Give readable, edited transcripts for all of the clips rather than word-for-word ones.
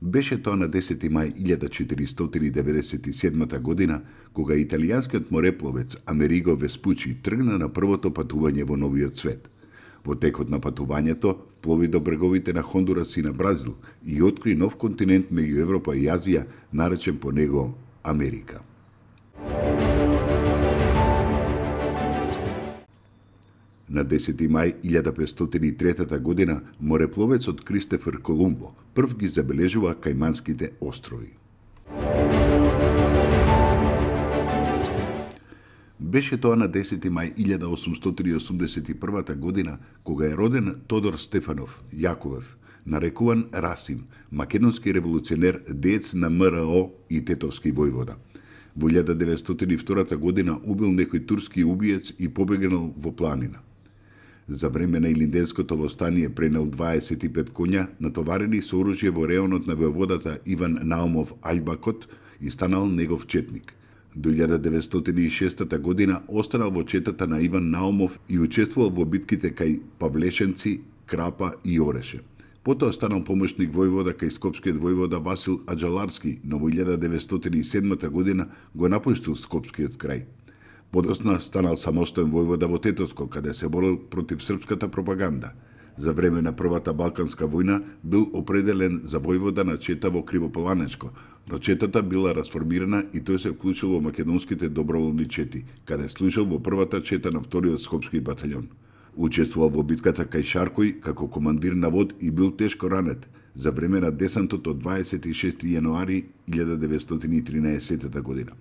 Беше тоа на 10 мај 1497 година, кога италијанскиот морепловец Америго Веспучи тргна на првото патување во новиот свет. Во текот на патувањето, вплови до бреговите на Хондурас и на Бразил и откри нов континент меѓу Европа и Азија, наречен по него Америка. На 10 мај 1503 година морепловецот Кристофер Колумбо прв ги забележува Кајманските острови. Беше тоа на 10 мај 1881 година, кога е роден Тодор Стефанов Јаковев, нарекуван Расим, македонски револуционер, деец на МРО и тетовски војвода. Во 1902 година убил некој турски убиец и побегнал во планина. За време на Илинденското востание пренел 25 коња, натоварени со оружје во реонот на војводата Иван Наумов Аљбакот и станал негов четник. До 1906 година останал во четата на Иван Наумов и учествувал во битките кај Павлешенци, Крапа и Ореше. Потоа станал помошник војвода кај скопскиот војвода Васил Аџаларски, но во 1907 година го напуштил скопскиот крај. Подосна станал самостоен војвода во Тетовско, каде се борил против српската пропаганда. За време на Првата Балканска војна бил определен за војвода на чета во Кривополанечко, но четата била расформирана и тој се вклучил во македонските доброволни чети, каде служил во првата чета на вториот скопски батальон. Учествувал во битката кај Шаркој како командир на вод и бил тешко ранет за време на десантот од 26 јануари 1913 година.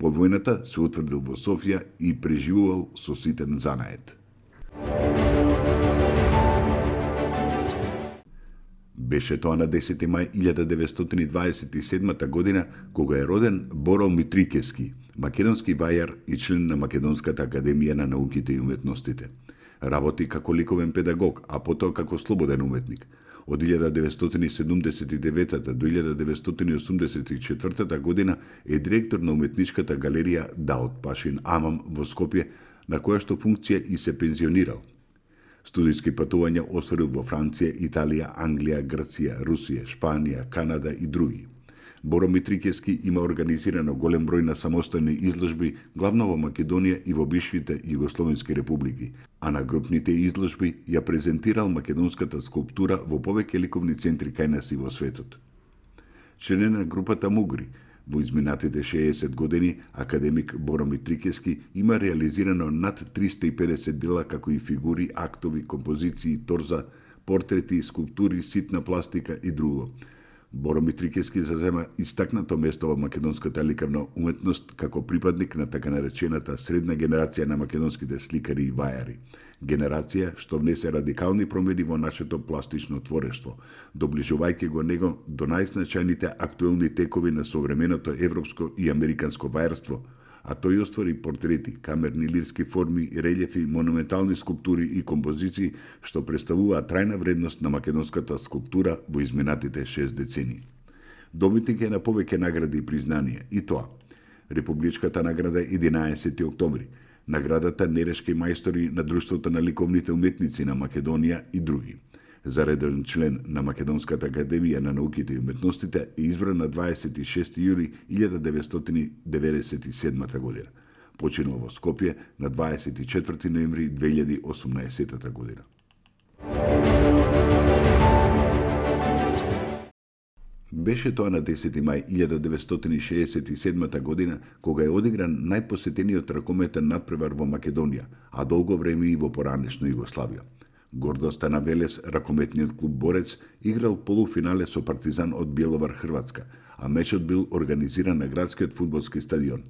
По војната се утврдил во Софија и преживувал со ситен занает. Беше тоа на 10 мај 1927 година, кога е роден Боро Митрикески, македонски вајар и член на Македонската академија на науките и уметностите. Работи како ликовен педагог, а потоа како слободен уметник. Од 1979 до 1984 година е директор на уметничката галерија Даут Пашин Амам во Скопје, на која што функција и се пензионирал. Студиски патувања остварил во Франција, Италија, Англија, Грција, Русија, Шпанија, Канада и други. Боро Митрикески има организирано голем број на самостојни изложби, главно во Македонија и во бившите југословенски републики, а на групните изложби ја презентирал македонската скулптура во повеќе ликовни центри кај нас и во светот. Член на групата Мугри, во изминатите 60 години академик Боро Митрикески има реализирано над 350 дела како и фигури, актови, композиции, торза, портрети, скулптури, ситна пластика и друго. Боро Митрикески зазема истакнато место во македонската ликовна уметност како припадник на така наречената средна генерација на македонските сликари и вајари. Генерација што внесе радикални промени во нашето пластично творештво, доближувајќи го него до најзначајните актуелни текови на современото европско и американско вајарство, а тој оствари портрети, камерни лирски форми, релјефи, монументални скулптури и композиции што представуваат трајна вредност на македонската скулптура во изминатите 6 децении. Добитник е на повеќе награди и признанија, и тоа: Републичката награда 11 октомври, наградата Нерешки мајстори на Друштвото на ликовните уметници на Македонија и други. За редовен член на Македонската академија на науките и уметностите е избран на 26 јули 1997 година. Починал во Скопје на 24 ноември 2018 година. Беше тоа на 10 мај 1967 година, кога е одигран најпосетениот ракометен натпревар во Македонија, а долго време и во поранешна Југославија. Гордоста на Велес, ракометниот клуб Борец, играл полуфинале со Партизан од Бјеловар, Хрватска, а мечот бил организиран на градскиот фудбалски стадион.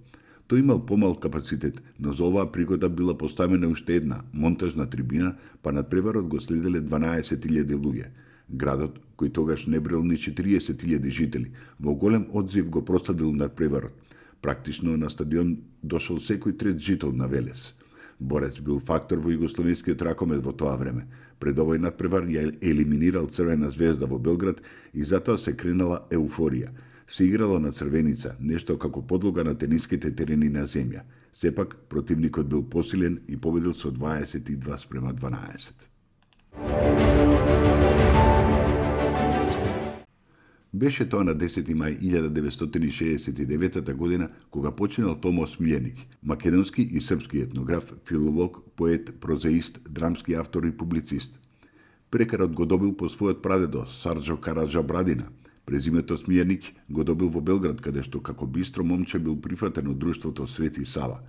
Тој имал помал капацитет, но за оваа пригода била поставена уште една монтажна трибина, па надпреварот го следеле 12.000 луѓе. Градот, кој тогаш не брел ни 40.000 жители, во голем одзив го проследил надпреварот. Практично на стадион дошол секој трет жител на Велес. Борец бил фактор во југословенскиот ракомет во тоа време. Пред овој надпревар ја елиминирал Црвена звезда во Белград и затоа се кренала еуфорија. Се играло на црвеница, нешто како подлога на тениските терени на земја. Сепак, противникот бил посилен и победил со 22:12. Беше тоа на 10. мај 1969 година кога починал Томо Смилјаник, македонски и српски етнограф, филолог, поет, прозаист, драмски автор и публицист. Прекарот го добил по својот прадедо Сарджо Караджа Брадина. Презимето Смилјаник го добил во Белград, каде што како бистро момче бил прифатен од друштвото Свети Сава.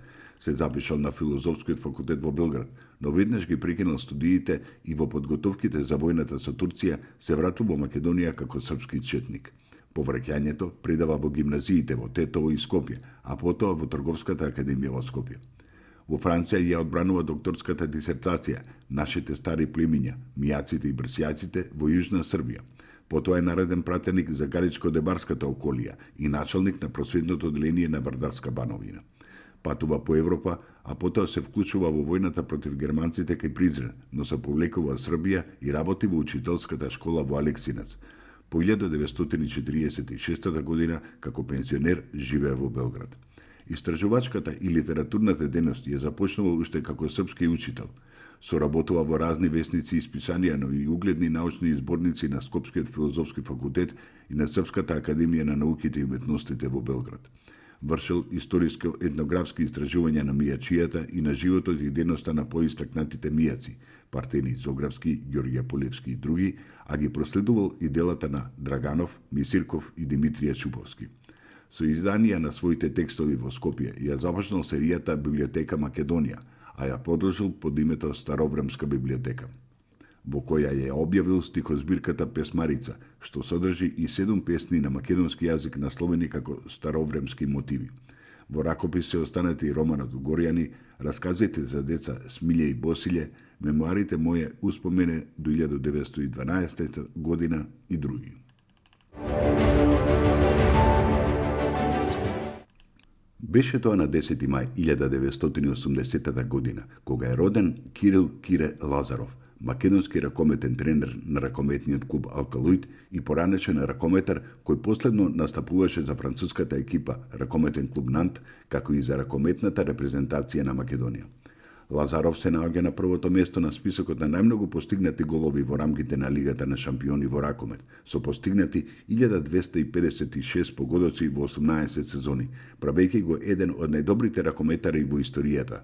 Се запишал на филозофскиот факултет во Белград, но веднаш ги прекинал студиите и во подготовките за војната со Турција се вратил во Македонија како српски четник. По враќањето предава во гимназиите во Тетово и Скопје, а потоа во Трговската академија во Скопје. Во Франција ја одбранува докторската дисертација "Нашите стари племиња, мијаците и брсјаците во Јужна Србија". Потоа е нареден пратеник за Галичко-Дебарската околија и началник на просветното одделение на Вардарска бановина. Патува по Европа, а потоа се вклучува во војната против германците кај Призрен, но се повлекува во Србија и работи во учителската школа во Алексинец. По 1946 година, како пензионер, живее во Белград. Истражувачката и литературната дејност ја започнува уште како српски учител. Соработува во разни весници и списанија, но и угледни научни зборници на Скопскиот филозофски факултет и на Српската академија на науките и уметностите во Белград. Вршил историско-етнографски истражувања на мијачијата и на животот и дејноста на поистакнатите мијаци, Партени Зографски, Ѓорѓе Полевски и други, а ги проследувал и делата на Драганов, Мисирков и Димитрија Чуповски. Со изданија на своите текстови во Скопје ја започнал серијата Библиотека Македонија, а ја подржал под името Старовремска библиотека, во која ја објавил стихозбирката Песмарица, што содржи и 7 песни на македонски јазик насловени како Старовремски мотиви. Во ракопис се останати и романот Горјани, расказите за деца Смилје и Босилје, мемуарите моје успомене до 1912 година и други. Беше тоа на 10. мај 1980 година, кога е роден Кирил Кире Лазаров, македонски ракометен тренер на ракометниот клуб Алкалоид и поранешен ракометар кој последно настапуваше за француската екипа ракометен клуб Нант, како и за ракометната репрезентација на Македонија. Лазаров се наоѓа на првото место на списокот на најмногу постигнати голови во рамките на Лигата на шампиони во ракомет, со постигнати 1256 погодоци во 18 сезони, правејќи го еден од најдобрите ракометари во историјата.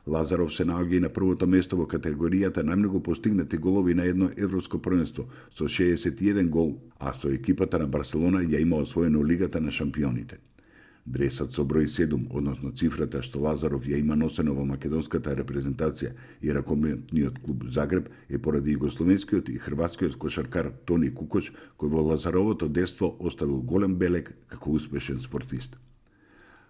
Лазаров се наоѓа и на првото место во категоријата најмногу постигнати голови на едно европско првенство со 61 гол, а со екипата на Барселона ја има освоено Лигата на шампионите. Дресот со број 7, односно цифрата што Лазаров ја има носено во македонската репрезентација и ракометниот клуб Загреб е поради југословенскиот и хрватскиот кошаркар Тони Кукоч, кој во Лазаровото детство оставил голем белег како успешен спортист.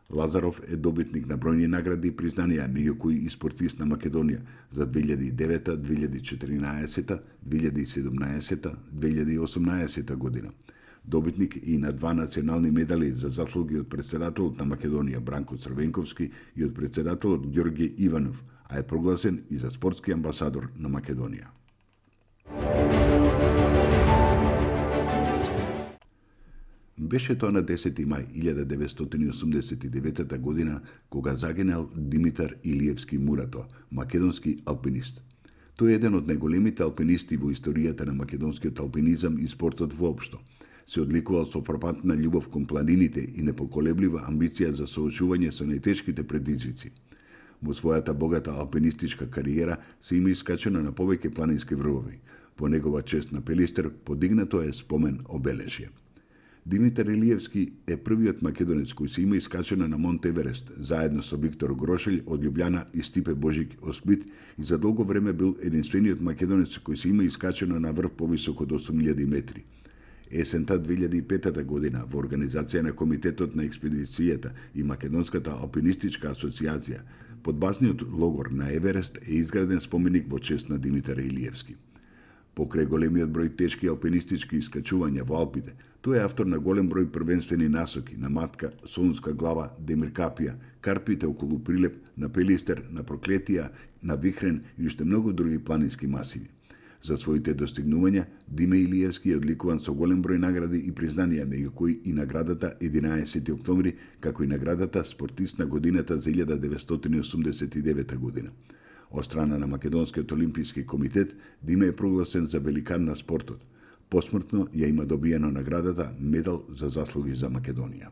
Лазаров е добитник на бројни награди и признанија, меѓу кои и спортист на Македонија за 2009, 2014, 2017, 2018 година. Добитник и на 2 национални медали за заслуги од претседателот на Македонија Бранко Црвенковски и од претседателот Ѓорѓе Иванов, а е прогласен и за спортски амбасадор на Македонија. Беше тоа на 10. мај 1989 година кога загинал Димитар Илиевски Мурато, македонски алпинист. Тој е еден од најголемите алпинисти во историјата на македонскиот алпинизам и спортот воопшто. Се одликувал со фрапантна љубов кон планините и непоколеблива амбиција за соочување со најтешките предизвици. Во својата богата алпинистичка кариера се има искачено на повеќе планински врвови. Во негова чест на Пелистер подигнато е спомен обелешје. Димитар Илиевски е првиот македонец кој се има искачено на Монт Еверест, заедно со Виктор Грошелј од Љубљана и Стипе Божик од Сплит, и за долго време бил единствениот македонец кој се има искачено на врв повисок од 8000 метри. Есента 2005 година во организација на Комитетот на експедицијата и Македонската алпинистичка асоциација под базниот логор на Еверест е изграден споменик во чест на Димитар Илиевски. Покрај големиот број тешки алпинистички искачувања во Алпите, тој е автор на голем број првенствени насоки на Матка, Солунска глава, Демиркапија, Карпите околу Прилеп, на Пелистер, на Проклетија, на Вихрен и уште многу други планински масиви. За своите достигнувања, Диме Илиевски е одликуван со голем број награди и признанија, меѓу кои и наградата 11 октомври, како и наградата Спортист на годината за 1989 година. Од страна на Македонскиот олимписки комитет, Диме е прогласен за великан на спортот. Посмртно ја има добиено наградата Медал за заслуги за Македонија.